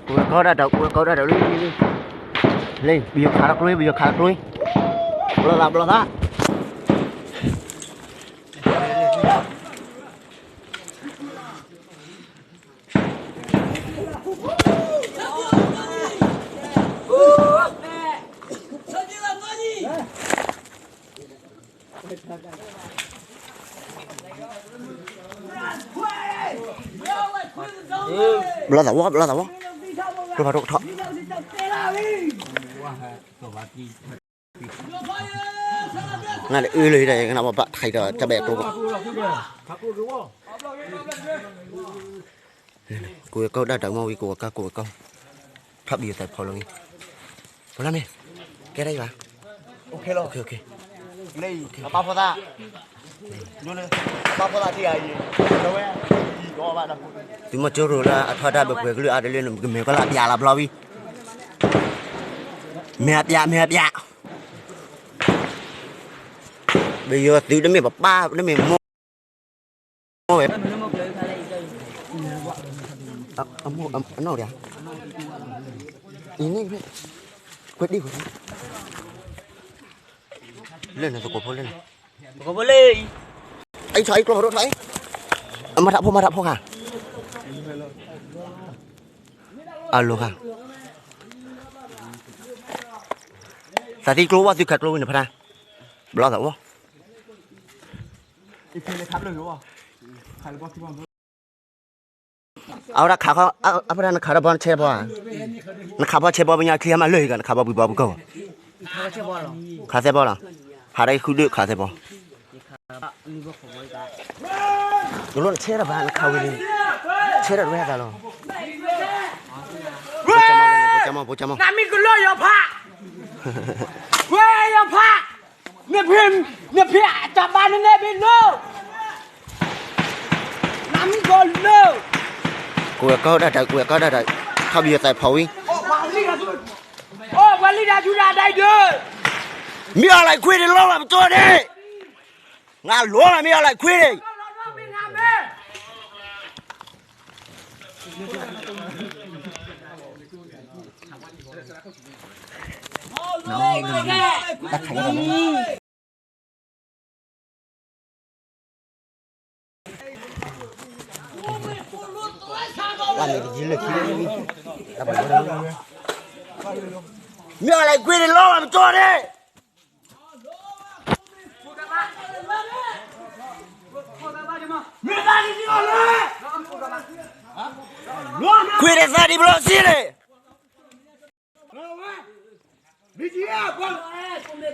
ကိးဝဲကီၢ်ဒၣ်တၢ် ကိးဝဲကီၢ်ဒၣ်တၢ်လံလံလံ, လံ ပယီၤခးလီၤကျိ ပယီၤခးလီၤကျိ, ဘျီသး ဘျီသး ဘျီသးဝီ ဘျီသးဝီ, ကျိဖးဒိၣ်ကထီၣ်, နလၢအၢလၢယၤ ကနၣ်ဘၣ်ဘၣ်ထံးဒီး တၢ်ဘဲၣ်ကျိဘၣ်, ကိးဝဲကီၢ်ဒၣ်တၢ်မီၢ်ဝံၤ ကိးဝဲကီၢ်, ထီၣ်ဘံၣ်အသးဖီလီၤဝံၤ, ဖီလၢမ့ၢ်, ကဲဒၣ်ယၤဘၣ်, သုးမီၤကၠိရိၤလၢအထီဒါဘၣ်ပှဲၤကလုာ်အါတလၢ နကမ့ၢ်ကွၢ်လၢအပျးလီၤဘျီဝံၤ, မ့ၢ်အပျး မ့ၢ်အပျး, ပယီၤသုးတမ့ၢ်ပပၢ် တမ့ၢ်မိၢ် ဝဲ, အနီၢ်ဒၣ်, အံၤန့ၣ်, ကွဲးဒံၣ်ကွဲး, လၢနသကိးဖိလၢန, သကိးဖိလၢ, အံၤထီၣ်အံၤကျိဖးဒိၣ်ထီၣ်အံၤ, အမၤထးဖိ မၤထးဖိခါ, အလိၤခါ, သးသံကျိဝဲသုခးကျိဝံၤန့ၣ်ဖးထါ, ဘျီသးဝီ အဝဲဒၣ်ခး, အဖဲဒၣ်နခးထီၣ်ဘီနဆဲဘီဧါ, နခးဘီဆဲဘီပညါချံဟါမၢ်လၢဟံၣ်ကီး နခးဘီပှံၤဘီပှံၤကီၢ်, ခးသဲဘီလီၤ, ဟးဒၣ်ဃုဒၢခးသဲဘီ, ကလိနဆဲထီၣ်ဘၣ် နခးဝံၤန့ၣ်, ဆဲထီၣ်တဝဲသးလီၤ, ဖိကၠၢ်မီၢ် ဖိကၠၢ်မီၢ်, နမ့ၢ်ကလီယီၤဖး, ဝဲယီၤဖး နဖံး, နဖံးတၢ်ဘါနနဲၣ်ဘ့ၣ်လိၤ, နမ့ၢ်ကလီ, ကိးဝဲကီၢ်ဒၣ်တၢ် ကိးဝဲကီၢ်ဒၣ်တၢ်, ထီၣ်ဘံၣ်ယသးဖီဝံၤ, အိၣ်ပှၤလံၣ်တၢ်ဒုးတၢ်ဒဲးဒၢး, မ့ၢ်အီၤလၢခွ့န့ၣ်လီၤလီၤပကၠိန့ၣ်, နလိၤလီၤမ့ၢ်အီၤလၢခွ့န့ၣ် မ့ၢ်အီၤလၢခွ့န့ၣ်လီၤလီၤပကၠိန့ၣ်, ခွ့န့ၣ်သးဒံးဘျီစံန့ၣ်,